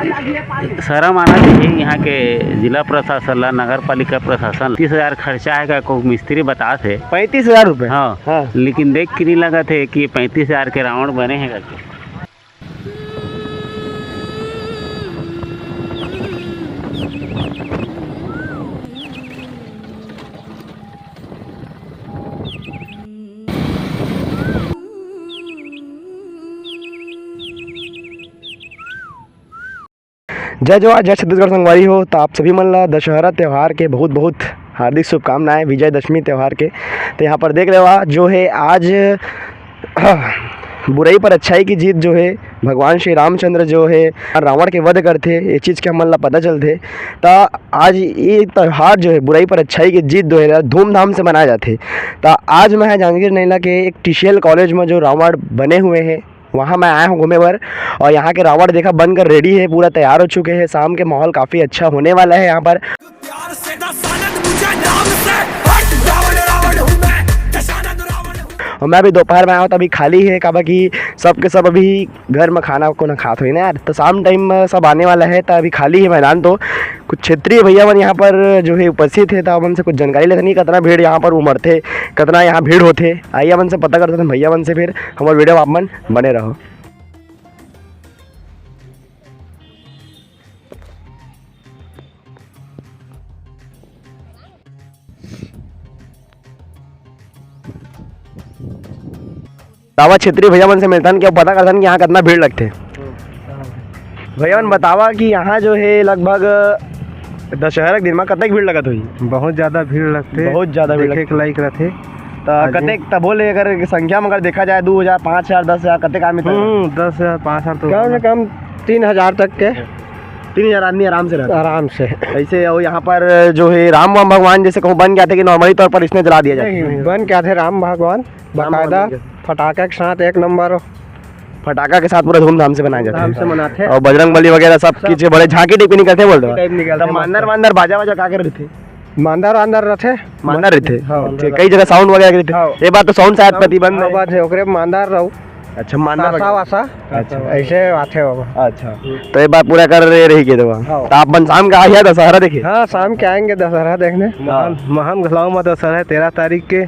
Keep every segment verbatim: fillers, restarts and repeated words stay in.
शर्म आना चाहिए यहाँ के जिला प्रशासन ला, नगर पालिका प्रशासन। तीस हजार खर्चा है का, कोई मिस्त्री बतात हे। पैंतीस हजार रुपये? हाँ। हाँ। लेकिन देख के नहीं लगत हे कि पैंतीस हजार के रावण बने हे करके। जय जोहार, जय छत्तीसगढ़ संगवारी हो। तो आप सभी मन ला दशहरा त्यौहार के बहुत बहुत हार्दिक शुभकामनाएं, विजयदशमी त्यौहार के। तो यहाँ पर देख रहे हो, आज जो है, आज बुराई पर अच्छाई की जीत जो है, भगवान श्री रामचंद्र जो है रावण के वध करथे, ये चीज़ के हमन ला पता चलथे। तो आज ये त्यौहार जो है बुराई पर अच्छाई की जीत जो है धूमधाम से मनाया जाथे। तो आज मैं जांजगीर नैला के एक टीसीएल कॉलेज में जो रावण बने हुए हैं, वहाँ मैं आया हूँ घूमे बर। और यहाँ के रावण देखा बनकर रेडी है, पूरा तैयार हो चुके हैं। शाम के माहौल काफ़ी अच्छा होने वाला है यहाँ पर। प्यार से दशानन मुझे नाम से, हट रावण, रावण हूँ मैं, दशानन रावण हूँ। और मैं अभी दोपहर में आया हूँ, तो अभी खाली है, काबर कि सब के सब अभी घर में खाना को ना खात हुई ना यार, तो शाम टाइम में सब आने वाला है, तो अभी खाली है मैदान। तो कुछ क्षेत्रीय भैया मन यहाँ पर जो है उपस्थित है, तो अपन से कुछ जानकारी लेते नहीं, कितना भीड़ यहाँ पर उमड़ते, कितना यहाँ भीड़ होते। आइए, अपन से पता करते हैं भैया मन से, फिर हमारे वीडियो में आप मन बने रहो। बतावा क्षेत्रीय भैया मन से मिलतन, क्या पता करतन कि यहाँ कितना भीड़ लगथे। भैया मन बतावा कि यहाँ जो है लगभग दशहरा के दिन में कतक भीड़ लगत होही? बहुत ज़्यादा भीड़ लगथे। बहुत ज़्यादा भीड़ देखे लगथे। के लायक रथे। त हाँ जी। कतेक तभो ले अगर संख्या में अगर देखा जाए, दू हजार, पाँच हजार, दस हजार, कतेक आदमी तक? हम्म, दस हजार, पाँच हजार तो कम से होगा। कम तीन हजार तक के। तीन हजार आदमी आराम से रहता है। आराम से। ऐसे और यहाँ पर जो है राम भगवान जैसे कहूँ बन के आते कि normally तौर पर इसने जला दिया जाता है? नहीं, बन के आते राम भगवान राम भगवान बकायदा बन के। फटाका के साथ एक नंबर। फटाका के साथ पूरा धूमधाम से मनाया जाता है। धूमधाम से मनाते हैं। और बजरंग बली वगैरह सब सब। चीजें बड़े झांकी टाइप निकलते बोल रहे हो। टाइप निकलते तो हैं, मांदर मस्त। वांदर बाजा वाजा का कर रहे थे? मांदर वांदर रथे। मांदर रथे? हाँ। अच्छा, कई जगह साउंड वगैरह के रथे। हाँ। ये बात तो साउंड शायद साउंड, प्रतिबंध हाँ, है। बात है, ओकरे मांदर रहो। अच्छा, मांदर तासा वगैरह। वासा। अच्छा। ऐसे आथे बाबा। अच्छा, तो ये बात पूरा कर रहे रही के देवा। हाँ। तो आप मन शाम का आइए दशहरा देखिए। हाँ, शाम के आएंगे दशहरा देखने। हाँ। महान, महान घलाव में दशहरा है, तेरह तारीख के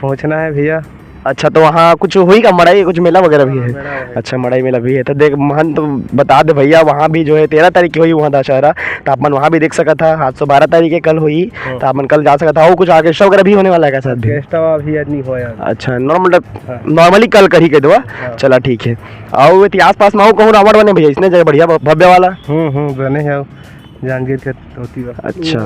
पहुँचना है भैया। अच्छा, तो वहाँ कुछ होई का, मड़ई, कुछ मेला वगैरह भी हाँ, है? मेला है। अच्छा, मड़ई मेला भी है। तो देख, महंत बता दे भैया, वहाँ भी जो है तेरह तारीख के होई वहाँ दशहरा, तो आप मन वहाँ भी देख सकत हा। आज तो बारह तारीख के, कल होई, हाँ। तो आप मन कल जा सकत हा। और कुछ ऑर्केस्ट्रा वगैरह भी होने वाला है का साथ भी? ऑर्केस्ट्रा अभी आज नहीं होया। अच्छा, नॉर्मल, हाँ। नॉर्मली कल करही कह दो। हाँ। चला, ठीक है। और ये आसपास में और कहूँ रावण बने भैया, इसने जगह बढ़िया भ-, भव्य वाला? हम्म, हम्म, बने हैं। जांजगीर के धोती बा। अच्छा।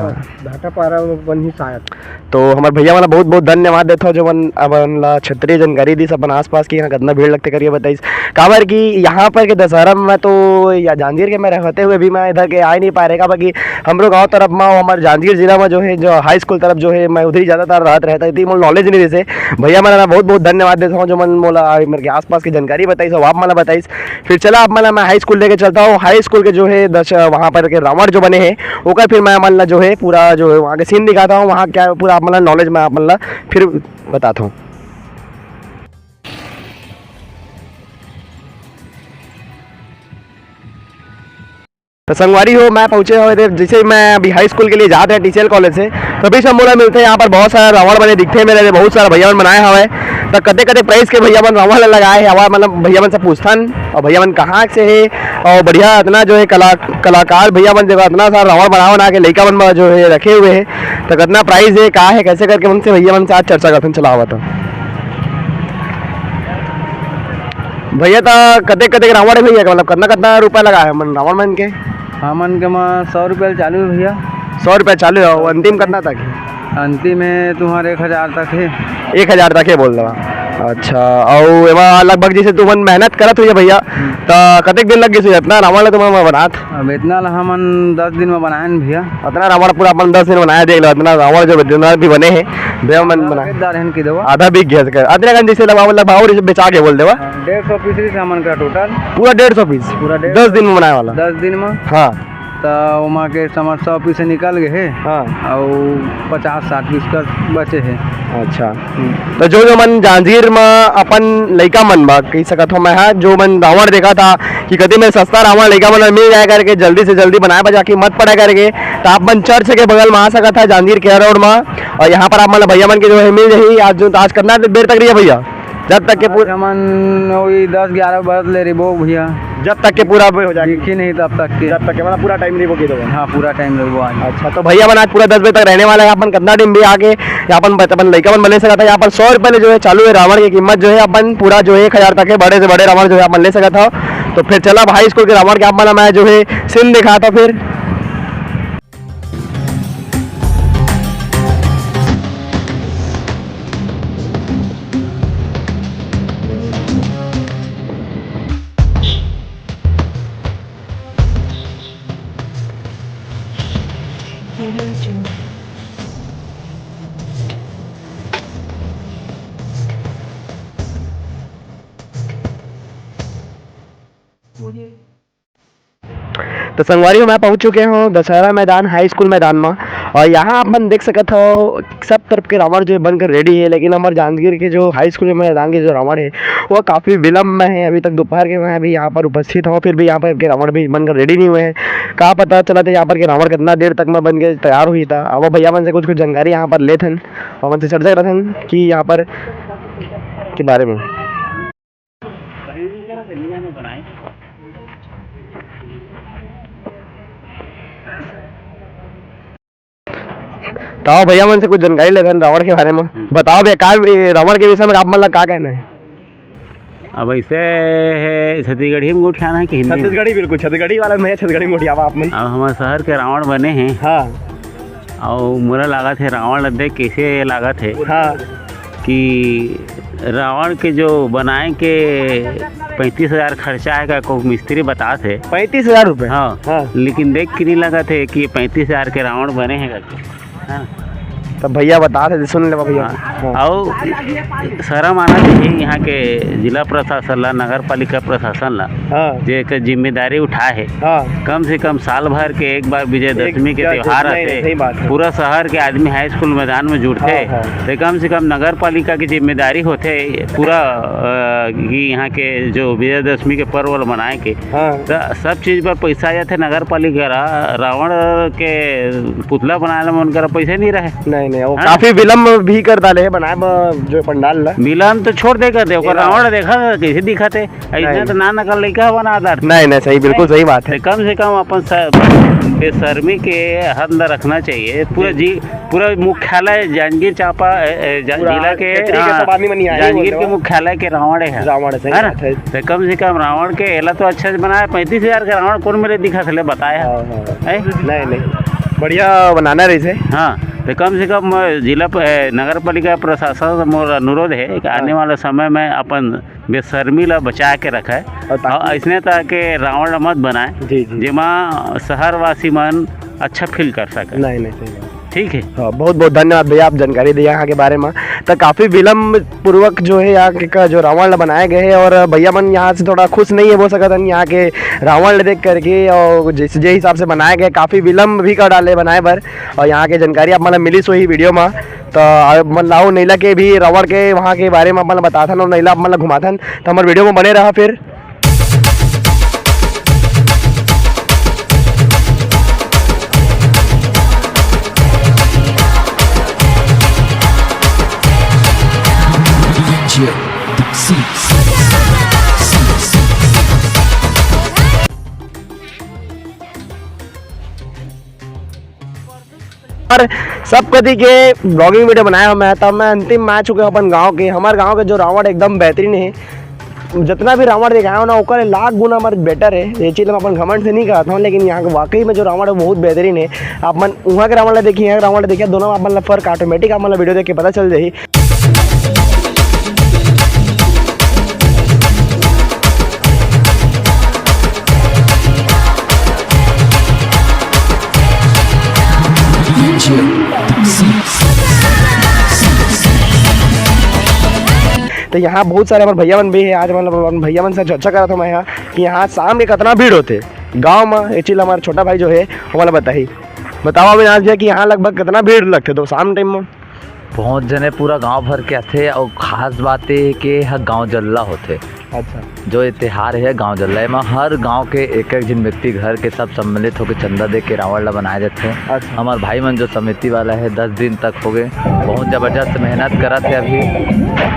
भाटापारा में बनही शायद। तो हमारे भैया मन ला बहुत बहुत धन्यवाद देथो, जो मन अपन ला क्षेत्रीय जानकारी दिस अपन आसपास की यहाँ कितना भीड़ लगथे करके बताइस। काबर कि यहाँ पर के दशहरा में मैं तो या जांजगीर के मैं रहते हुए भी मैं इधर के आ ही नहीं पा रहे, काबर कि हमरो गाँव तरफ में, हमारे जांजगीर जिला में जो है, जो हाई स्कूल तरफ जो है, मैं उधर ही ज़्यादातर रहत रहता, इतनी मोला नॉलेज नहीं रहिसे। भैया मन ला बहुत बहुत धन्यवाद देथो, जो मन मोला मेरे के आसपास की जानकारी बताइस और आप मन ला बताइस। फिर चला, आप मन ला मैं हाई स्कूल लेके चलता हूँ। हाई स्कूल के जो है दस, वहाँ पर के रावण जो बने हैं, ओकर फिर मैं आप मन ला जो है पूरा जो है वहाँ के सीन दिखाता हूँ, वहाँ क्या पूरा आप मन ला नॉलेज मैं आप मन ला फिर बताता हूँ। तो संगवारी हो, मैं पहुँचे हवे, जैसे ही मैं अभी हाई स्कूल के लिए जात रहे टीसीएल कॉलेज से, तो बीच में मोला मिलथे यहाँ पर बहुत सारा रावण बने दिखथे मेरे लिए, बहुत सारा भैया मन बनाए हवे। तो कते कते प्राइस के भैया मन रावण ला लगाए हे, हवा मतलब भैया मन से पूछथन और भैया मन कहाँ से हे और बढ़िया इतना जो है कला, कलाकार भैया मन जो इतना सारा रावण बना बना के लइका मन बर जो है रखे हुए हे, तो कितना प्राइस हे, का हे, कैसे करके उनसे भैया मन से आज चर्चा करथन। चला आवत हन। भैया, त कतेक कतेक रावण हे भैया, मतलब कितना कितना रुपया लगा हे मन रावण मन के? हमन के म सौ रुपया चालू हे भैया। सौ रुपया चालू हे, अउ अंतिम कितना तक हे? अंतिम हे तुम्हारे एक हजार तक हे। एक हजार तक हे बोल रहा। अच्छा, अउ एमा लगभग जैसे तुमन मेहनत करत होइया भैया, हम्म। त कतेक दिन लग गइस इतना रावण ला तुमन बनात? अब इतना ला हमन दस दिन में बनाएन भैया। इतना रावण पूरा अपन दस दिन बनाए, देख लो, इतना रावण जो जितना भी बने हे, भैया मन बनाए। बेचदार हन की दवा। आधा बिक गया इसका। अतने कन जैसे लगभग, लगभग अउ बेचा के बोल देवा। हाँ, डेढ़ सौ पीस रहिस हमन का टोटल। पूरा डेढ़ सौ पीस? पूरा डेढ़ सौ। दस दिन में बनाए वाला? दस दिन में। हाँ। त त ओमा के समरसा पीस निकल गए हे। हाँ। अउ पचास साठ पीस कर बचे हे। अच्छा। हम्म। तो जो जो मन जांजगीर म अपन लइका मन बा, कह सकत हो मैं हा, जो मन रावण देखा था कि कति में सस्ता रावण लइका मन ल मिल जाए करके, जल्दी से जल्दी बनाए बर जाके मत पड़ा करके, तो आप मन चर्च के बगल में आ सकत है जांजगीर के रोड में। और यहाँ पर आप मन ल भैया मन के जो है मिल जाही। आज जो, आज कितना देर तक रही है भैया? जब तक के पूरा हमन वही दस ग्यारह बरत ले रहिबो भैया। जब तक के पूरा हो जाए। दिखी नहीं तब तक के। जब तक के, मतलब, पूरा टाइम रहिबो की दो। हाँ, पूरा टाइम रहिबो आज। अच्छा, तो भैया मन आज पूरा दस बजे तक रहने वाला है। अपन कितना टाइम भी आके यहाँ अपन बच-, अपन लइका मन बने सकता है। यहाँ पर सौ रुपये ले जो है चालू है रावण की कीमत जो है, अपन पूरा जो है एक हज़ार तक के बड़े से बड़े रावण जो है अपन ले सकता हो। तो फिर चला भाई स्कूल के रावण के आप मन मैं जो है सीन दिखाता फिर। तो संगवारी हो, मैं पहुंच चुके हूं दशहरा मैदान, हाई स्कूल मैदान में। और यहां आप मन देख सकत हो, सब तरफ के रावण जो है बनकर रेडी है, लेकिन हमर जांजगीर के जो हाई स्कूल मैदान के जो रावण है, वो काफ़ी विलम्ब में है। अभी तक दोपहर के मैं अभी यहां पर उपस्थित हूं, फिर भी यहां पर के रावण भी बनकर रेडी नहीं हुए हैं। का पता चला था यहां पर के रावण कितना देर तक में बन के तैयार हुई था। अब भैया मन से कुछ कुछ जानकारी यहां पर लेथन, हमन से चर्चा करथन कि यहां पर के बारे में। तो आओ भैया मन से कुछ जानकारी लेथन रावण के बारे में। हम्म। बताओ भैया, का, ए, रावण के विषय में आप मन ला का कहना है? अब ऐसे है, छत्तीसगढ़ी में गोठियाना है कि हिंदी में? छत्तीसगढ़ी, बिल्कुल छत्तीसगढ़ी वाला में है, छत्तीसगढ़ी में गोठियावा आप मन। अब हमारे शहर के रावण बने हैं। हाँ। अउ मोला लागत हे, रावण ला देख कैसे लागत हे हाँ। कि रावण के जो बनाए के पैंतीस हजार खर्चा है का, को मिस्त्री बतात हे। पैंतीस हजार रुपये? हाँ। हाँ। लेकिन देख के नहीं लगत हे कि पैंतीस हजार के रावण बने हैं करके। हाँ। तब भैया बतात हे, सुन लेवा भैया। हाँ। हाँ। अउ शर्म आना चाहिए यहाँ के जिला प्रशासन ला, नगर पालिका प्रशासन ला, हाँ। जे एकर जिम्मेदारी उठाए हे। हाँ। कम से कम साल भर के एक बार विजयदशमी एक के बार त्योहार नहीं, आथे, नहीं, सही बात है। पूरा शहर के आदमी हाई स्कूल मैदान में जुड़थे, हाँ, हाँ। तो कम से कम नगर पालिका की जिम्मेदारी होथे पूरा, अ, कि यहाँ के जो विजयदशमी के पर्व ल मनाए के, हाँ। तो सब चीज पर पैसा आ जाथे नगर पालिका ला, रावण के पुतला बनाए ला मन करा पैसा नहीं रहे। नहीं, नहीं, वो हाँ। काफी विलम्ब भी कर डाले है बनाए बर जो पंडाल ला। विलम्ब तो छोड़ दे कर दे, ओकर विलम्ब। रावण देखा कैसे दिखत हे। अइसने नहीं। तो ना नकल लइका बना दर। नहीं, नहीं, सही, बिल्कुल सही बात है। तो कम से कम अपन स-, बेशर्मी के हद न रखना चाहिए। पूरा जी। जी, पूरा मुख्यालय जांजगीर चांपा, ए, ए, जा-, पूरा जिला के, क्षेत्रीय के हाँ, सब आदमी मन यहाँ ही जांजगीर बोल के रहे हो। मुख्यालय के रावण है। रावण है, सही है ना? बात है। तो कम से कम रावण के एला तो अच्छा से बनाया। पैंतीस हजार के रावण कौन मेरे दिखा थले बताया? हाँ, हाँ। हैं? नहीं, नहीं, बढ़िया बनाना रही से। हाँ, तो कम से कम जिला प-, ए, नगर पालिका प्रशासन से मोर अनुरोध है कि आने हाँ। वाला समय में अपन बेशर्मी ला बचा के रखे और ताकि और ऐसने तरह के रावण ला मत बनाए, जी, जी। जेमा शहरवासी मन अच्छा फील कर सके। नहीं, नहीं, सही बात। ठीक है। हाँ, बहुत बहुत धन्यवाद भैया, आप जानकारी दिया यहाँ के बारे में। तो काफ़ी विलम्ब पूर्वक जो है यहाँ के का जो रावण ला बनाए गए हैं और भैया मन यहाँ से थोड़ा खुश नहीं है बोल सकत हन यहाँ के रावण ला देख करके, और जिस जे हिसाब से बनाए गए काफ़ी विलम्ब भी कर डाले बनाए बर। और यहाँ के जानकारी आप मन ला मिलिस होही वीडियो में। तो आप मन ला अउ नैला के भी रावण के वहाँ के बारे में आप मन ला बताथन और नैला आप मन ला घुमाथन, तो हमर वीडियो में बने रहा फिर। और सब कति के ब्लॉगिंग वीडियो बनाए हो मैं, तब मैं अंतिम में आ चुके हूँ अपन गाँव के। हमारे गाँव के जो रावण एकदम बेहतरीन है, जितना भी रावण दिखाया हो ना, ओकर लाख गुना हमारे बेटर है। ये चीज़ मैं अपन घमंड से नहीं कहता हूँ, लेकिन यहाँ के वाकई में जो रावण है बहुत बेहतरीन है। आप मन वहाँ के रावण ला देखिए, यहाँ के रावण ला देखिए, दोनों में आप मन ला फर्क ऑटोमेटिक आप मन ला वीडियो देख के पता चल जाही। तो यहाँ बहुत सारे हमारे भैया मन भी है। आज मतलब अपन भैया मन से चर्चा करा था मैं यहाँ कि यहाँ शाम के कितना भीड़ होते। गांव म ये चीज हमारा छोटा भाई जो है, हमला बताही। बताओ अविनाश भैया कि यहाँ लगभग कितना भीड़ लगथे तो शाम टाइम में? बहुत जने पूरा गांव भर के आथे, और खास बात ये हे कि यह गांव जल्ला होथे। अच्छा। जो ये तिहार हे गांव जल्ला, एमा हर गांव के एक एक झिन व्यक्ति घर के सब सम्मिलित होकर चंदा दे के रावण ला बनाए जाथे। अच्छा। हमार भाई मन जो समिति वाला हे, दस दिन तक हो गए, बहुत जबरदस्त मेहनत करत हे अभी।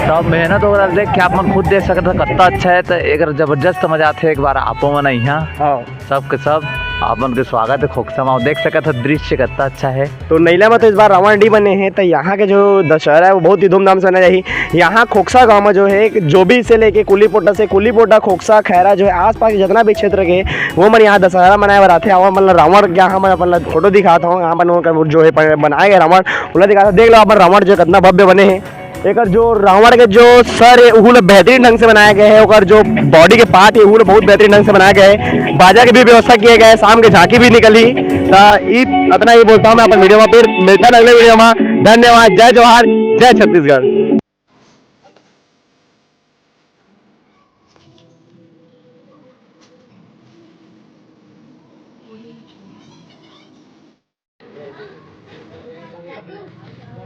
तब मेहनत वगैरह देख के आप मन खुद देख सकत हो कितना अच्छा है, तो एक जबरदस्त मजा आथे। एक बार आपो मन यहाँ हाँ। सबके सब आप मन के स्वागत है खोखसा में। देख सकत हो दृश्य कितना अच्छा है। तो नैला में तो इस बार रावण नहीं बने हैं, तो यहाँ के जो दशहरा है वो बहुत ही धूमधाम से मनाया जाही। यहाँ खोखसा गांव में जो है, जो भी से लेके कुलीपोटा से, कुलीपोटा, खोखसा, खैरा जो है, आसपास के जितना भी क्षेत्र के, वो मन यहाँ दशहरा मनाए बर आथे। और मतलब रावण के यहाँ मैं अपन ला फोटो दिखाता हूँ, यहाँ पर उनका जो है बनाए गए रावण, उन्हें दिखाता हूँ। देख लो, अपन रावण जो है कितना भव्य बने हैं। एकर जो रावण के जो सर है, उहू ला बेहतरीन ढंग से बनाया गया है, ओकर जो बॉडी के पार्ट है, उहू ला बहुत बेहतरीन ढंग से बनाया गया है। बाजा की भी व्यवस्था किया गया है, शाम के झांकी भी निकली। तो ई अतना ही बोलता हूँ मैं अपन वीडियो में, फिर मिलता है अगले वीडियो में। धन्यवाद, जय जोहार, जय छत्तीसगढ़।